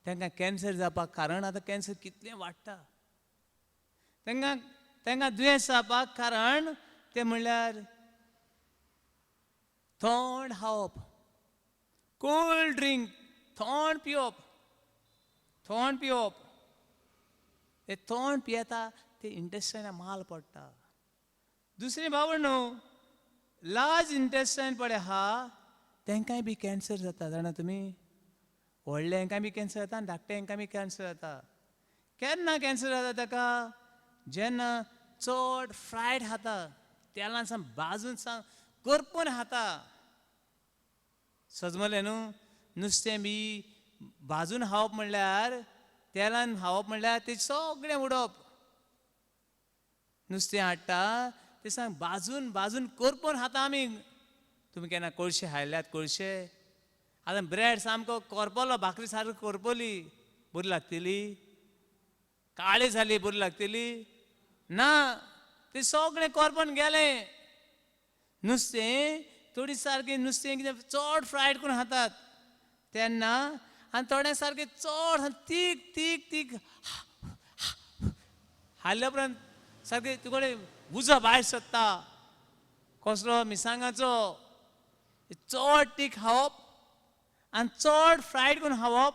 तांकां कॅन्सर जावपाक कारण. आतां कॅन्सर कितलें वाडटा, तांकां तांकां दुयेंस जावपाक कारण तें म्हणल्यार थंड खावप, कोल्ड ड्रिंक, थंड पिवप, थंड पिवप. ते थंड पियेता ते इंटेस्टायना माल पडटा. दुसरें भावण न्हू, लार्ज इंटेस्टायन पळय आहा तांकांय बी कॅन्सर जाता. जाणा तुमी, व्हडल्यांकांय बी कॅन्सर जाता आनी धाकट्यांकांय बी कॅन्सर जाता. केन्ना कॅन्सर जाता ताका? जेन्ना चड फ्रायड खाता, तेलान सामकें भाजून सामकें करपून खाता. सजमलें न्हू? नुस्तें बी भाजून खावप म्हणल्यार, तेलान खावप म्हणल्यार तें सगळें उडोवप. नुस्तें हाडटा तें सांग भाजून भाजून करपून खाता आमी. तुमी केन्ना कोळशे खायल्यात? कोळशे आतां ब्रेड सामको करपलो, भाकरी सारकी करपली, बरी लागतली? काळी जाली बरी लागतली ना. तें सगळें करपून गेलें. नुस्तें थोडी सारकें नुस्तें कितें चड फ्रायड करून खातात तेन्ना, आनी थोडे सारकें चड तीख तीख तीख खाल्ल्या उपरांत सारकें तुकडे उजो भायर सोदता, कसलो मिरसांगाचो. चड तीख खावप आनी चड फ्रायड करून खावप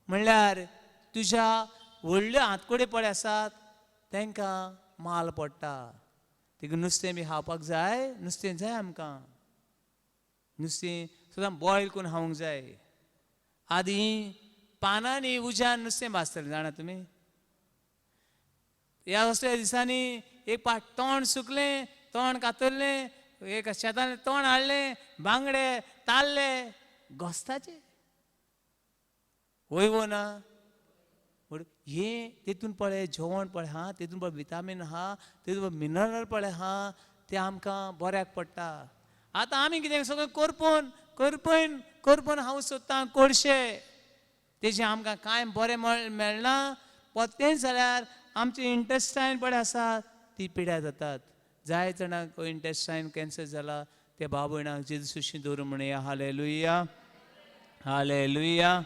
म्हणल्यार तुज्या व्हडल्यो आंतकड्यो पळय आसात तांकां माल पडटा. तिका नुस्तें बी खावपाक जाय, नुस्तें जाय आमकां, नुस्तें सदां बॉयल करून खावंक जाय. आदीं पानांनी उज्यान नुस्तें भाजतलें, जाणा तुमी? ह्या असल्या दिसांनी एक पाट तोंड सुकलें, तोंड कातरलें, एक शेतान तोंड हाडलें, बांगडे ताल्ले गोस्ताचे. वय वो ना? हें तेतून पळय जेवण पळय आहा, तेतून पळय विटामीन आहा, तेतून पळय मिनरल पळय आहा, तें आमकां बऱ्याक पडटा. आतां आमी कितें सगळें करपून करपून करपून हांव सोदतां कोळशे, तेजें आमकां कांय बरें मेळना. परतेंच जाल्यार आमचे इंटेस्टायन पळय आसा ती पिड्यार जातात. जाय जाणांक इंटेस्टायन कॅन्सर जाला ते भाव भयणांक जेजू दवरून म्हणया hallelujah, hallelujah,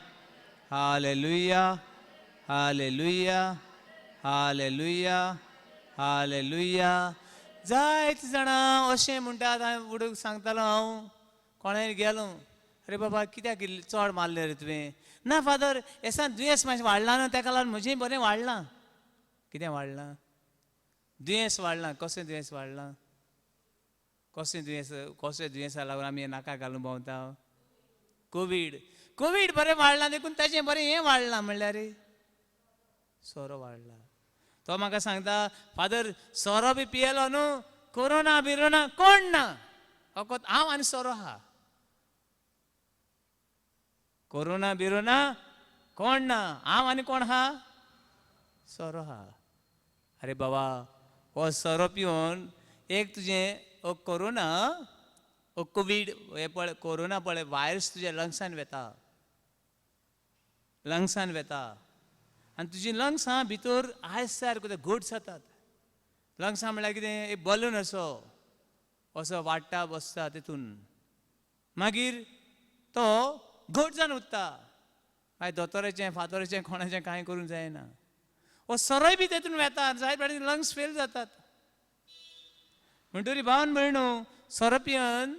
hallelujah, hallelujah, hallelujah, hallelujah. जायते जाणां अशें म्हणटात, हांवें उडूंक सांगतालो हांव कोणाय गेलो, अरे बाबा कित्याक चड मारलें रे तुवें? ना फादर, येसान दुयेंस मातशें वाडलां न्हू, ताका लागून म्हजें बरें वाडलां. कितें वाडलां? दुयेंस वाडलां. कशें दुयेंस वाडलां? कशें दुयेंस? कशें दुयेंसा लागून आमी नाका घालून भोंवता? कोवीड, कोवीड बरें वाडलां देखून ताचें बरें हें वाडलां म्हणल्यार सोरो वाडला. तो म्हाका सांगता, फादर सोरो बी पियेलो न्हू, कोरोना बिरोना कोण ना, फकत हांव आनी सोरो आहा. कोरोना बिरोना कोण ना, हांव आनी कोण आहा? सोरो आहा. अरे बाबा, हो सोरो पिवन एक तुजें ओ कोरोना ओ कोवीड हे पळय, कोरोना पळय वायरस तुज्या लंग्सान वेता, लंग्सान वेता आनी तुजी लंग्सां भितर आयस तयार करता, घट जातात. लंग्सां म्हणल्यार कितें? एक बलून असो असो वाडटा बसता तितून, मागीर तो घट जावन उरता. मागीर दोतोराचें फातोराचें कोणाचें कांय करूंक जायना. हो सोरोय बी तेतून वेता, जायत प्रमाणे लंग्स फेल जातात. म्हणटरी भावन भयणू, सोरो पिवन,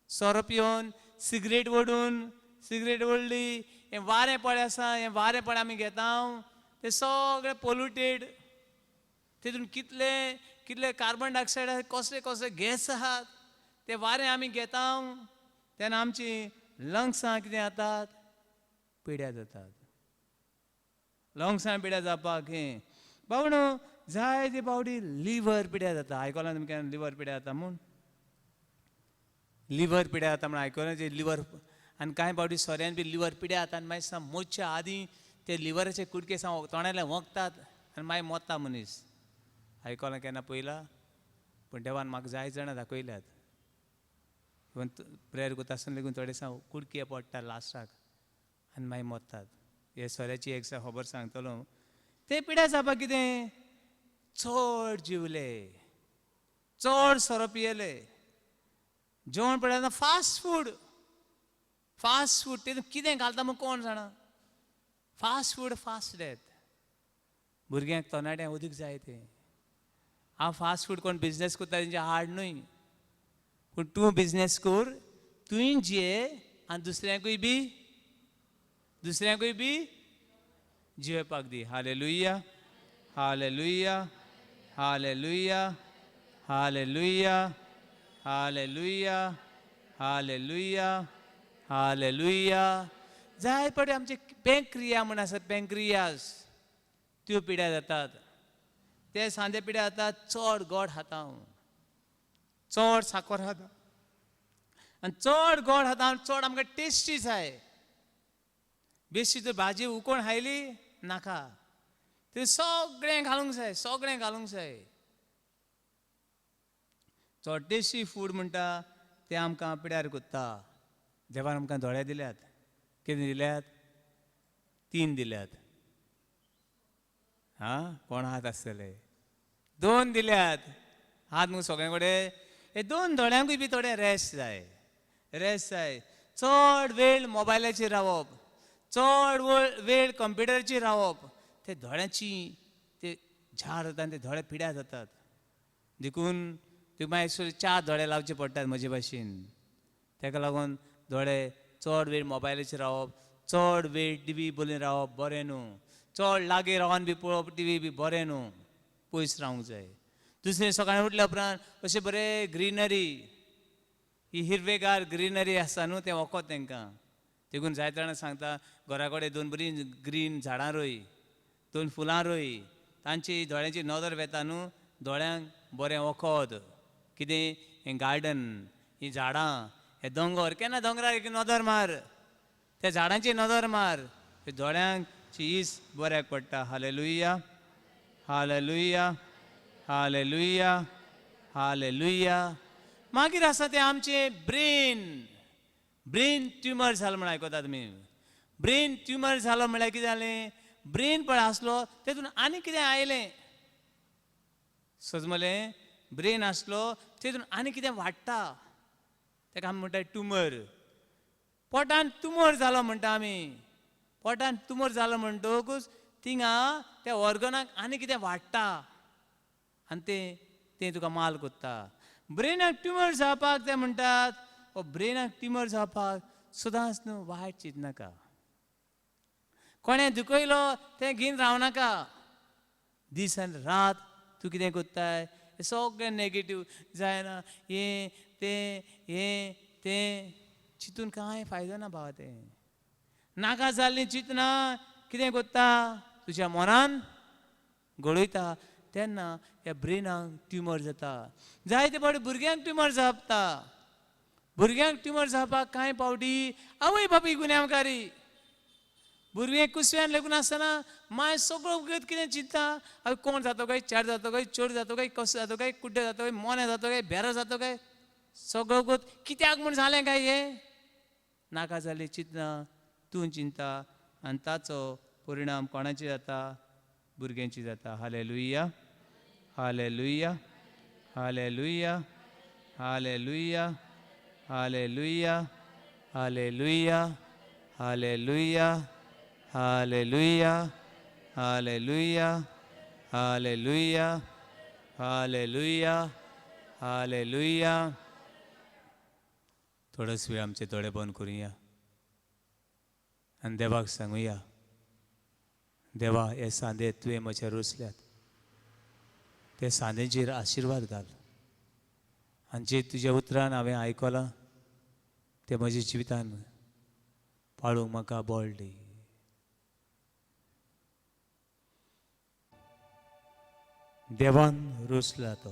सोरो पिवन, सिगरेट ओडून, सिगरेट ओडली, हें वारें पळय आसा, हें वारें पळय आमी घेता तें सगळें पोल्युटेड. तितून कितले कितले कार्बन डायऑक्सायड आसा, कसले कसले गॅस आहात, ते वारें आमी घेता तेन्ना आमची लंग्सां कितें जातात, पिड्यार जातात. लंग्सां पिड्यार जावपाक हें बावणो जायते फावटी लिवर पिड्यार जाता. आयकलां तुमी केन्ना लिवर पिड्यार जाता म्हूण? लिवर पिड्यार जाता म्हूण आयकलां जे लिवर. आनी कांय फावटी सोऱ्यान बी लिवर पिड्यार जाता आनी मागीर सामकें मोडच्या आदीं ते लिवराचे कुडके सामके तोंडांतल्यान वखतात आनी मागीर मोत्ता मनीस. आयकलां केन्ना पयलां? पूण देवान म्हाका जायते जाणां दाखयल्यात. इवन प्रेयर करता आसतना लेगून थोडे सामके कुडके पडटा लास्टाक आनी मागीर मोत्तात. हे सोऱ्याची एक खबर सांगतलो. ते पिड्यार जावपाक कितें, चड जिवले, चड सोरो पियेले, जेवण पळयता फास्ट फूड, फास्ट फूड तितून कितें घालता म्हूण कोण जाणा. Fast food fast death. भुरग्यांक तरणाट्यांक उदीक जाय तें. हांव फास्ट फूड कोण बिजनेस करता तेंचे हाड न्हय, पूण तूं बिजनेस कर, तुवें जिये आनी दुसऱ्यांकूय बी, दुसऱ्यांकूय बी जियेवपाक दी. Hallelujah, hallelujah, hallelujah, hallelujah, hallelujah, hallelujah, hallelujah. जाय पडे आमचे पेंक्रिया म्हूण आसा, पेंक्रियास त्यो पिड्यार जातात. ते सांदे पिड्यार जातात. चड गोड खाता, चड साकर खाता आनी चड गोड खाता, चड आमकां टेस्टी जाय. बेश्टी तर भाजी उकोण खायली नाका, तें सगळें घालूंक जाय, सगळें घालूंक जाय. चड टेस्टी फूड म्हणटा तें आमकां पिड्यार करता. देवान आमकां दोळे दिल्यात, कितें दिल्यात? 3 दिल्यात. आं, कोण हात आसतले? 2 दिल्यात. हात मगो सगळे कडेन. हे 2 दोळ्यांकूय बी थोडे रेस्ट जाय, रेस्ट जाय. चड वेळ मोबायलाचेर रावप, चड वेळ कंप्युटराचेर रावप, ते दोळ्यांची ते झार जाता आनी ते दोळे पिड्यार जातात. देखून तुका मागीर 4 दोळे लावचे पडटात म्हजे भाशेन. ताका लागून दोळे चड वेळ मोबायलाचेर रावप, चड वेळ टिवी बघून रावप बरें न्हू. चड लागीं रावन बी पळोवप टिवी बी बरें न्हू, पयस रावंक जाय. दुसरें सकाळीं उठल्या उपरांत अशें बरें ग्रिनरी, ही हिरवेगार ग्रिनरी आसता न्हू, तें वखद तांकां. देखून जायते जाणां सांगता घरा कडेन 2 बरीं ग्रीन झाडां रोय, 2 फुलां रोय, तांची दोळ्यांची नदर वेता न्हू, दोळ्यांक बरें वखद. कितें हें गार्डन, हीं झाडां, हे दोंगर, केन्ना दोंगरार एक नदर मार, त्या झाडांची नदर मार, दोळ्यांक चीज बऱ्याक पडटा. Hallelujah, hallelujah, hallelujah, hallelujah. मागीर आसा तें आमचें ब्रेन. ब्रेन ट्युमर जालो म्हण आयकता तुमी. ब्रेन ट्युमर जालो म्हळ्यार कितें जालें? ब्रेन पळय आसलो तेतून आनी कितें आयलें, सजमलें. ब्रेन आसलो तेतून आनी कितें वाडटा, ताका आमी म्हणटा ट्युमर. पोटान ट्युमर जालो म्हणटा आमी. पोटान ट्युमर जालो म्हणटकूच थिंगा त्या ऑर्गनाक आनी कितें वाडटा आनी तें तें तुका माल कोत्ता. ब्रेनाक ट्युमर जावपाक ते म्हणटात, ओ ब्रेनाक ट्युमर जावपाक सदांच न्हू वायट चिंतनाका, कोणें दुखयलो तें घेवन रावनाका. दीस आनी रात तूं कितें कोत्ताय, सगळें नेगेटीव जायना, हें तें हें तें चिंतून कांय फायदो ना भावा. तें नाका जाल्लीं चिंतना कितें कोत्ता, तुज्या मनान घडयता, तेन्ना ह्या ब्रेनाक ट्युमर जाता. जायते फावटी भुरग्यांक ट्युमर जाता. भुरग्यांक ट्युमर जावपाक कांय फावटी आवय बापूय गुन्यांवकारी. भुरगें कुसव्यान लेगून आसतना माय सगळो कितें चिंता, हांव कोण जातो काय, चार जातो काय, चोर जातो काय, कसो जातो काय, कुड्डे जातो काय, मोने जातो काय, बेरो जातो काय, सगळो कित्याक म्हूण जालें काय हें. नाका जाल्ली चिंतना तूं चिंता आनी ताचो परिणाम कोणाची जाता, भुरग्यांची जाता. Hallelujah, hallelujah, hallelujah, hallelujah, hallelujah, hallelujah, hallelujah, hallelujah, hallelujah, hallelujah, hallelujah, hallelujah. थोडोच वेळ आमचे दोळे बंद करुया आनी देवाक सांगुया, देवा हे सांदे तुवें म्हज्या रोसल्यात, ते सांदेचेर आशिर्वाद घाल आनी जे तुज्या उतरान हांवें आयकलां तें म्हज्या जिवितान पाळूंक म्हाका बळ दी. देवान रोसला तो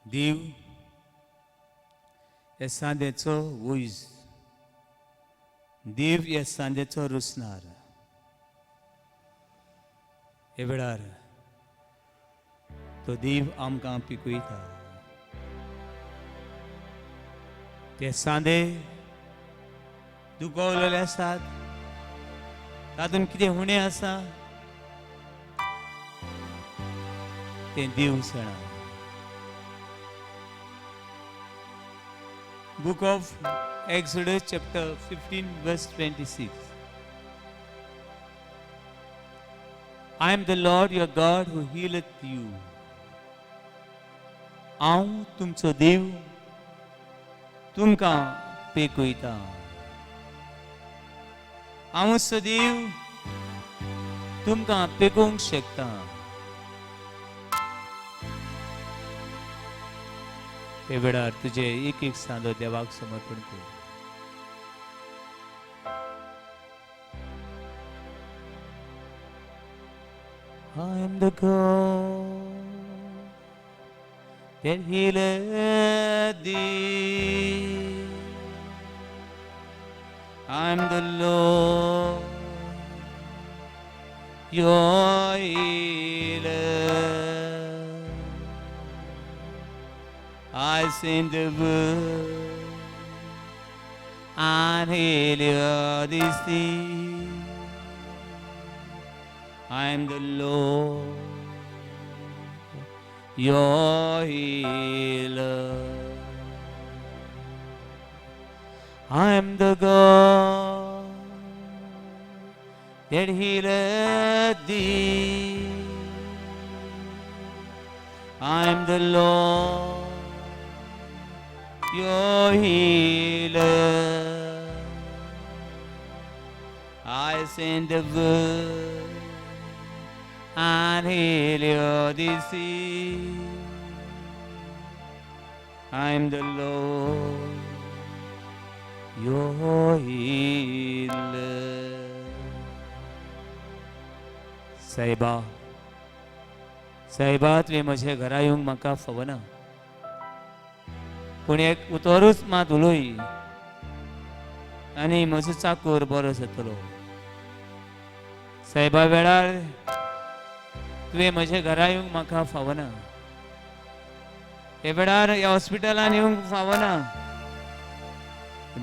देव ह्या सांद्याचो वैज, देव ह्या सांद्याचो रुसणार. हे वेळार तो देव आमकां पिकयता. ते सांदे दुखवलेले आसात, तातूंत कितें उणें आसा तें देव जाणा. Book of Exodus chapter 15 verse 26. I am the Lord your God who healeth you. हांव तुमचो देव तुमकां पेकयता. हांव सदैव तुमकां पेकोवंक शकता. हे वेळार तुजे एक एक सांदो देवाक समर्पण कर. I am the God that healeth thee. I am the Lord, your healer. I send the word and heal your disease. I am the Lord, your healer. I am the God that healeth thee. I am the Lord, your healer. I send the word and heal your disease. I am the Lord, your healer. साहेबा, साहेबा, तुवें म्हज्या घरा येवंक म्हाका फावना, पूण एक उतरूच मात उलय आनी म्हजो चाकूर बरो जातलो. साहेबा, वेळार तुवें म्हज्या घरा येवंक म्हाका फावना, हे वेळार ह्या हॉस्पिटलान येवंक फावना,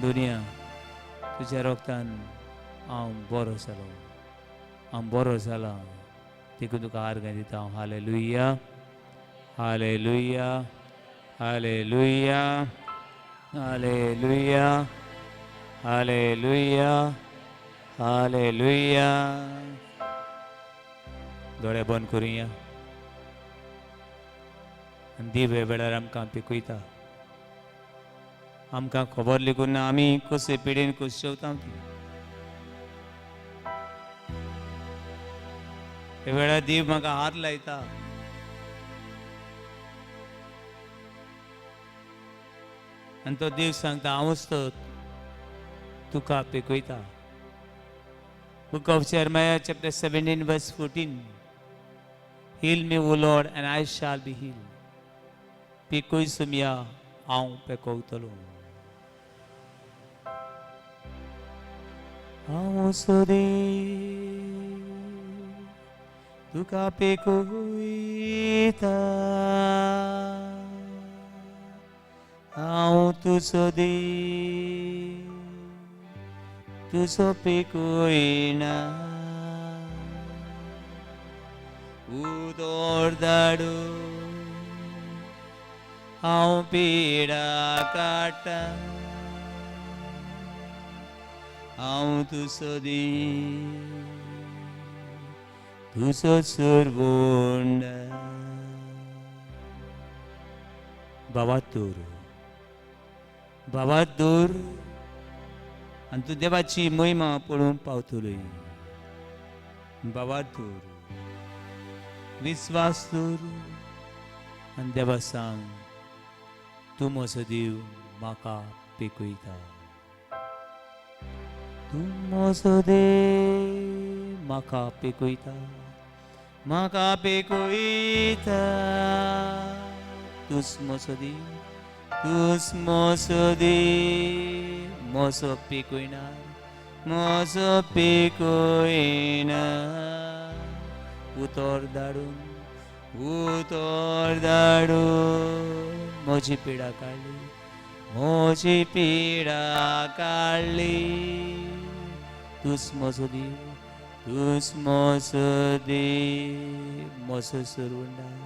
दुनिया तुज्या रोगतान हांव बरो जालो, हांव बरो जाला, देखून तुका आर्गां दिता हांव. Hallelujah, hallelujah, hallelujah, hallelujah, hallelujah, hallelujah. दोळे बंद करुया आनी देव ह्या वेळार आमकां पिकयता. आमकां खबर लेगून ना आमी कशे पिडेन कशें जेवता ती. ह्या वेळार देव म्हाका हात लायता. आनी तो देव सांगता, हांवूच तो तुका पिकयता. Book of Jeremiah chapter 17 verse 14. Heal me, O Lord, and I shall be healed. पिकय Somaiya, हांव पेकवतलो. हांव सदैव तुका पेकयता, हांव तुजो देव तुजो पेकयना. उदोर धाडू हांव पिडा काडटा, हांव तुजो देव तुजो सुरवंड. बाबा तूर, बाबा दूर आनी तूं देवाची महिमा पळोवंक पावतलोय. बाबा दूर. विस्वास दवर आनी देवा सांग, तूं म्हजो देव म्हाका पिकयता. तूं म्हजो देव म्हाका पिकयता, म्हाका पिकयता. तूंच म्हजो देव, तूंच म्हजो देव, म्हजो पिकयना, म्हजो पिकयना. उतर धाडून, उतर धाडून म्हजी पिडा काडली, म्हजी पिडा काडली. तूंच म्हजो देव, तूंच म्हजो देव, म्हजो सरवंडार,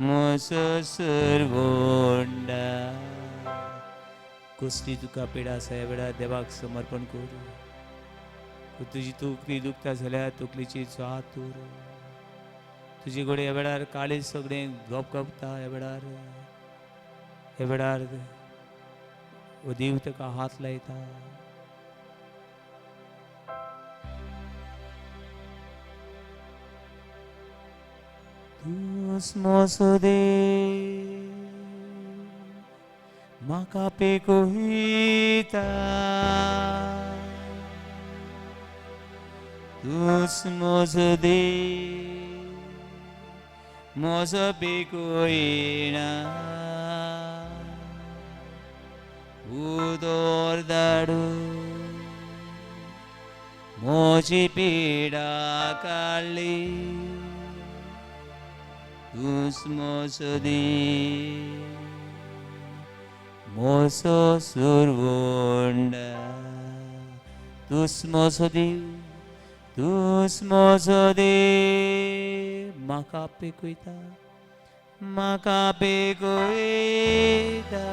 म्हजो सरवंडार. कसली तुका पिडा आसा ह्या वेळार देवाक समर्पण करूं. तुजी तकली दुखता जाल्यार तकलेची हात दवर. तुजे कडेन ह्या वेळार काळीज सगळें गपगपता, ह्या वेळार, ह्या वेळार हो देव ताका हात लायता. तूंच म्हजो देव म्हाका पेकयता, तूंच म्हजो देव म्हजो पेकयना. उदोर धाडून म्हजी पिडा काडली, तूंच म्हजो देव म्हजो सुरवंडा. तूंच म्हजो देव, तूंच म्हजो देव म्हाका पिकयता, म्हाका पिकयता.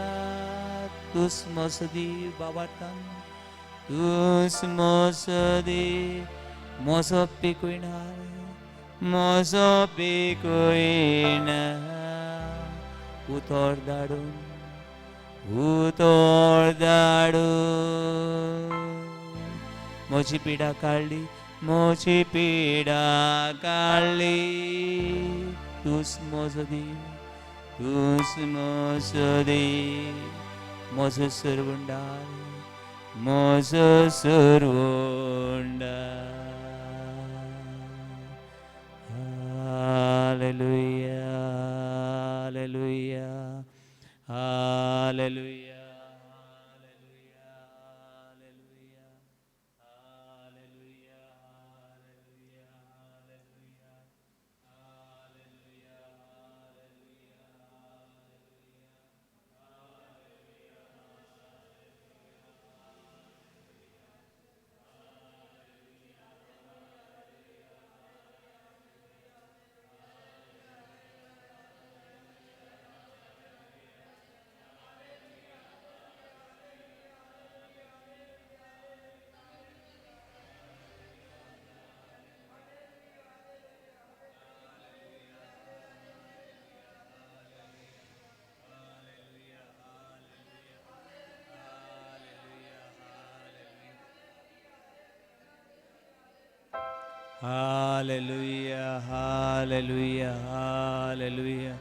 तूंच म्हजो देव बाबार्तान, तूंच म्हजो देव म्हजो पिकयणार, म्हजो पिकयना. उतर धाडून, उतर धाडून म्हजी पिडा काडली, म्हजी पिडा काडली. तूंच म्हजो देव, तूंच म्हजो देव म्हजो सरवंडार, म्हजो सरवंडार. Hallelujah, hallelujah, hallelujah, hallelujah, hallelujah, hallelujah, hallelujah, hallelujah. Hallelujah, hallelujah, hallelujah,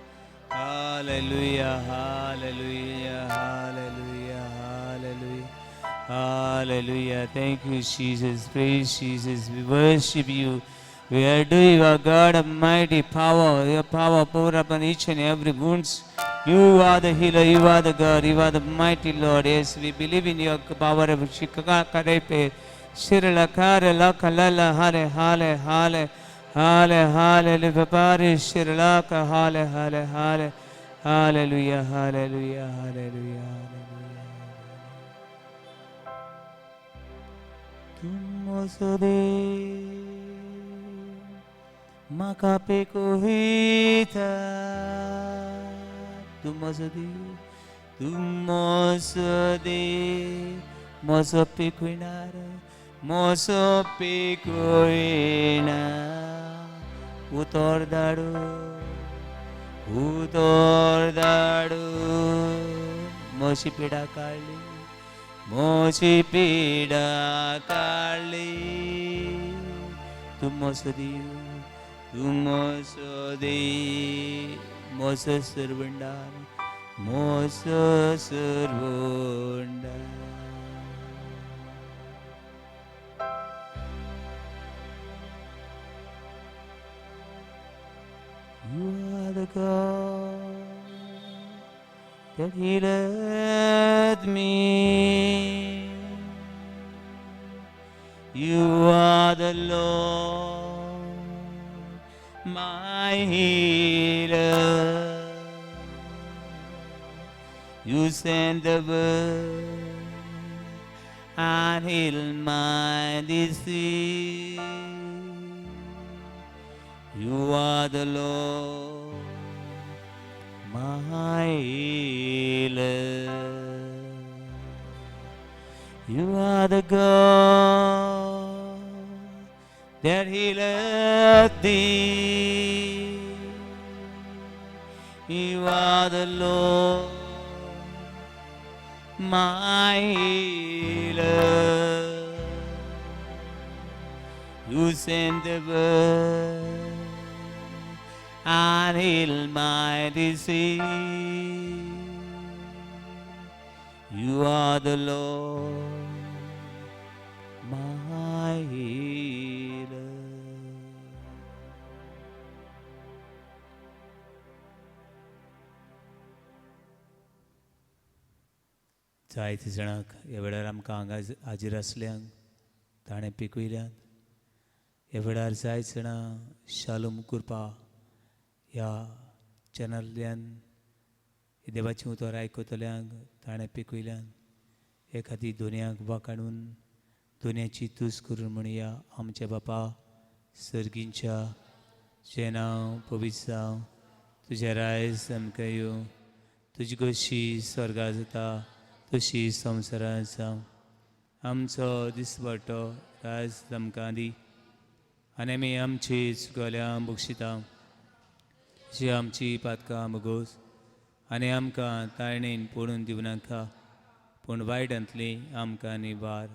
hallelujah, hallelujah, hallelujah, hallelujah, hallelujah. Thank you, Jesus. Praise Jesus. We worship you. We adore you, our God of mighty power. Your power pour upon each and every wounds. You are the healer. You are the God. You are the mighty Lord. Yes, we believe in your power of Shikakarepe. Shirla Kare Laka Lala Hale Hale Hale Hale Hale Livapari Shirlaka Hale Hale Hale Hallelujah, Hallelujah, Hallelujah, Hallelujah. Tum sode म्हाका पेकोहिता, तूं म्हजो देव, तूं म्हजो देव म्हजो पेकयणार, म्हजो पेकयणार. उतर धाडून, उतर धाडून म्हजी पिडा काडली, म्हजी पिडा काडली. तूं म्हजो देव, तूं मोसो दे मोसो सरवंडार मोसो सरवंडार. You are the God that healeth me. You are the Lord, my healer. You send the word and heal my disease. You are the Lord, my healer. You are the God that healeth thee. You are the Lord, my healer. You send the word and heal my disease. You are the Lord, my healer. जायते जाणांक ह्या वेळार आमकां हांगा हाजीर आसल्यांक ताणें पिकयल्यात. ह्या वेळार जायत जाणां शालूम कृपा ह्या चॅनलांतल्यान देवाचें उतर आयकतल्यांक ताणें पिकयल्यान. हे खातीर दोनयांक वाकाणून दोनयाची तुज करून म्हणया, आमच्या बापा सर्गींच्या, तुजें नांव पवित्र जावं, तुजें रायज आमकां येवं, तुजी गोशी स्वर्गा जाता तशी संवसारांत जावं. आमचो दिसवटो राज आमकां दी आनी आमी आमची चुकल्या बक्षिता जी आमची पातकां भोगोस आनी आमकां ताळणेन पडून दिवं नाका, पूण वायटांतली आमकां निवार.